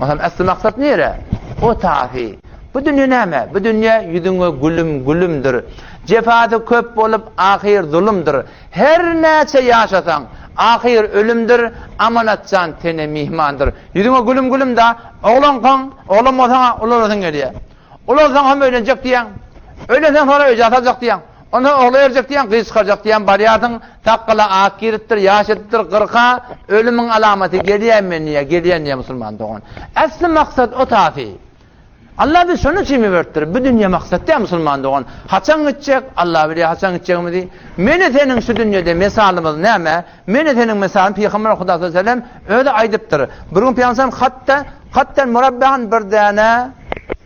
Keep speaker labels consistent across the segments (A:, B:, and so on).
A: Onsoň äsli maksat nire? O tafi. Bu dünýe näme? Bu dünýe ýüzüňe gülüm gülümdir. Jefasy köp bolup, ahyr zulumdyr. Her näçe ýaşasaň, ahyr ölümdir, amanatjan tene myhmandyr. Ýüzüňe gülüm gülüm da, oglankaň, oglan bolsaň-a ulalasyň gelýär. Ulalsaň hem öýlenjek diýýäň. Öýlenseň soňra öýjä saljak diýýäň. Onsoň ogla berjek diýýäň, gyz çykarjak diýýäň, barýarsyň, sakgala ak giripdir, ýaş edipdir, gyrka, ölümiň alamaty gelýär men diýýär, gelýän diýýär musulman dogan. Äsli maksat o taýy. Allah bizi şonuň üçin iberipdir. Bu dünýe maksat däl musulman dogan. Haçan gitjek? Allah bilýär haçan gitjegimizi. Meni seniň şu dünýede mesalymyz näme? Meni seniň mesalym Pygamber Huda sallallahu aleyhi ve sellem özi aýdypdyr. Bir gün Pygamber hatda hatdan murabban bir däne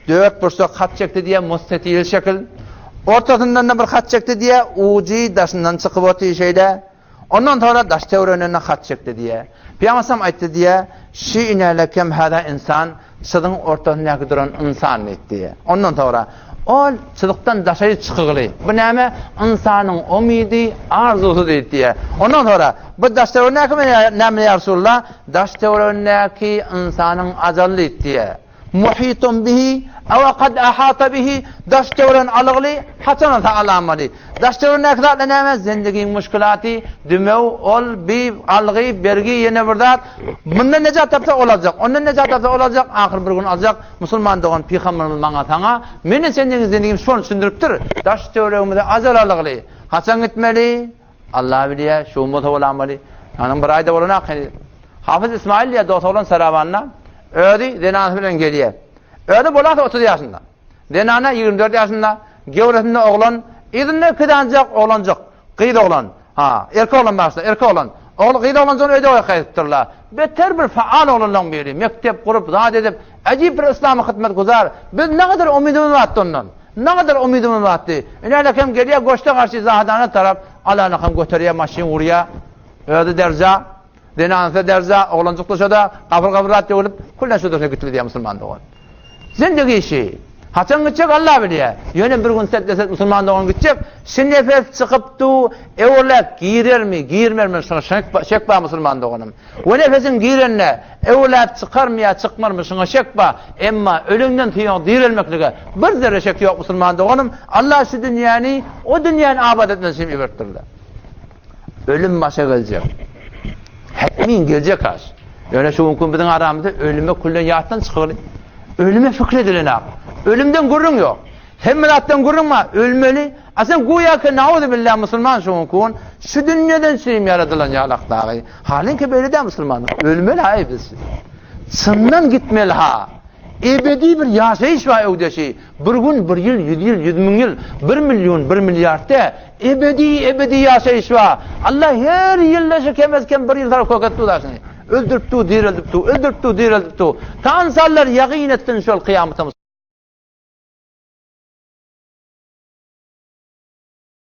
A: dört burçak hat çekdi diýe mustatil şekil. Ortasyndan da bir hat çekdi diýe ujy daşyndan çykyp oty şeýle. Ondan sonra daş töwereginden hat çekdi diýe. Pygamber aýtdy diýe, şi inelekem hada insan çyzyň ortasyndaky duran ynsan diýdi diýe. Ondan sonra ol çyzykdan daşary çykygly. Bu näme? Ynsanyň umydy, arzusy diýdi diýe. Ondan sonra bu daş töweregindäki näme ýa Resulullah? Daş töweregindäki ynsanyň ajaly diýdi diýe. Muhitun bihi, aw kad ahata bihi, daş töwren alygly, haçan alsa alamaly. Daş töwrendäki zatlar näme? Zendigiň muşkulaty, dümew, ol, bi, algy, bergi, ýene bir zat. Mundan nejat tapsa ol aljak, ondan nejat tapsa ol aljak, ahyr bir gün aljak. Musulman dogan pygamberimiz maňa saňa, meni seniň zendigim şony düşündiripdir. Daş töweregimize ajal alygly. Haçan gitmeli? Allah bilýär, şu gün bolsa bolamaly. Onuň bir aýda bolanak heniz. Hafyz Ismail diýýär, dost oglan Sarabanda. Özi zenanasy bilen gelýär. Özi bolasa 30 ýaşynda. Zenana 24 ýaşynda, gewresinde oglan, yzynda iki danjak oglanjyk, gyz oglan. Ha, erkek oglan başda, erkek oglan. Ogly gyz oglanjygyny öýde goýup gaýdypdyrlar. Beter bir faal oglanlaryň biri, mekdep gurup, zat edip, äjip bir yslama hyzmat guzar. Biz nägadar umydymyz bardy ondan. Nägadar umydymyz bardy. Ine hem gelýär, goşda garşy Zahadana tarap alanakam göterýär, maşyn urýar. Özi derja. Zenansa derza, oglanjyk şoda, gapyr-gapyr zat döwülip, küllen şu durşuna gitdi diýýär musulman dogan. Zindigi işi. Haçan gitjek Allah bilýär. Ýöne bir gün setleset musulman dogan gitjek, şu nefes çykyp du, öwürläp girermi, girmermi şuňa şek, şek bar musulman doganym. We nefesiň girende öwürläp çykarmy ýa çykmarmy şuňa şek bar. Emma ölüňden soň direlmeklige bir zerre şek ýok musulman doganym. Allah şu dünýäni o dünýäni abat etmek üçin iberipdirler. Ölüm başa geljek. Hetmin geljek aş. Ýöne şu günki biziň aramyzda ölüme küllen ýatdan çykyly. Ölüme fikir edilenak. Ölümden gürrüň ýok. Hemme zatdan gürrüň bar. Ölmeli. A sen güýä ki nauzu billah musulman şu günki gün şu dünýeden çüým ýaradylan ýalak dagy. Halyňky beýle däl musulman. Ölmeli ha biz. Çyndan gitmeli ha. Ebedi bir ýaşaýyş bar öwdeşi. Bir gün, bir ýyl, ýüz ýyl, ýüz müň ýyl, bir million, bir milliard dä, ebedi, ebedi ýaşaýyş bar. Allah her ýylda şu kemez-kem bir ýyl salyp köketdi daşyny. Öldürip dur, direldip dur, öldürip dur, direldip dur. Ta ynsanlar ýagyn etsin şol kyýamata.